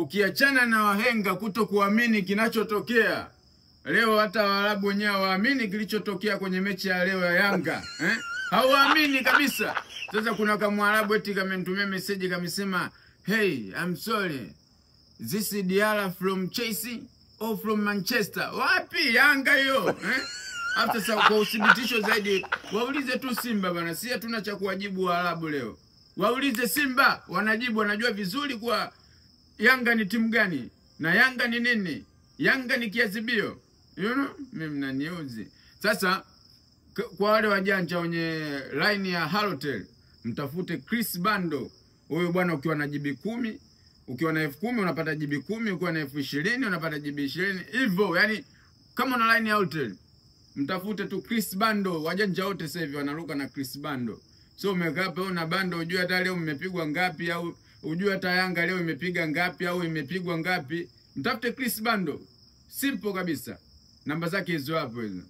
Ukiachana na wahenga kuto kuamini kinachotokea leo, hata Waarabu wenyewe hawaamini kilichotokea kwenye mechi ya leo ya Yanga, eh? Hawaamini kabisa. Sasa kuna kamwarabu eti kamenitumia message kamesema, hey, I'm sorry, this is Diarra from Chelsea or from Manchester. Wapi Yanga hiyo, eh? Hata sasa kwa uthibitisho zaidi waulize tu Simba bana, si hatuna cha kuwajibu Waarabu leo. Waulize Simba, wanajibu, wanajua vizuri kwa Yanga ni timu gani na Yanga ni nini. Yanga ni kiazibio. You know, mimi mnaniuzi. Sasa kwa wale wajanja wenye line ya Halotel, mtafute Chris Bando. Huyu bwana ukiwa na GB 10, ukiwa na 10,000 unapata GB 10, ukiwa na 20,000 unapata GB 20. Hivyo, yani kama una line ya Halotel, mtafute tu Chris Bando. Wajanja wote sasa hivi wanaruka na Chris Bando. So umekaa hapo una bando, ujue hata leo mmepigwa ngapi au ujue hata Yanga leo imepiga ngapi au imepigwa ngapi. Mtafute Chris Bando. Simple kabisa. Namba zake hizo hapo hizo.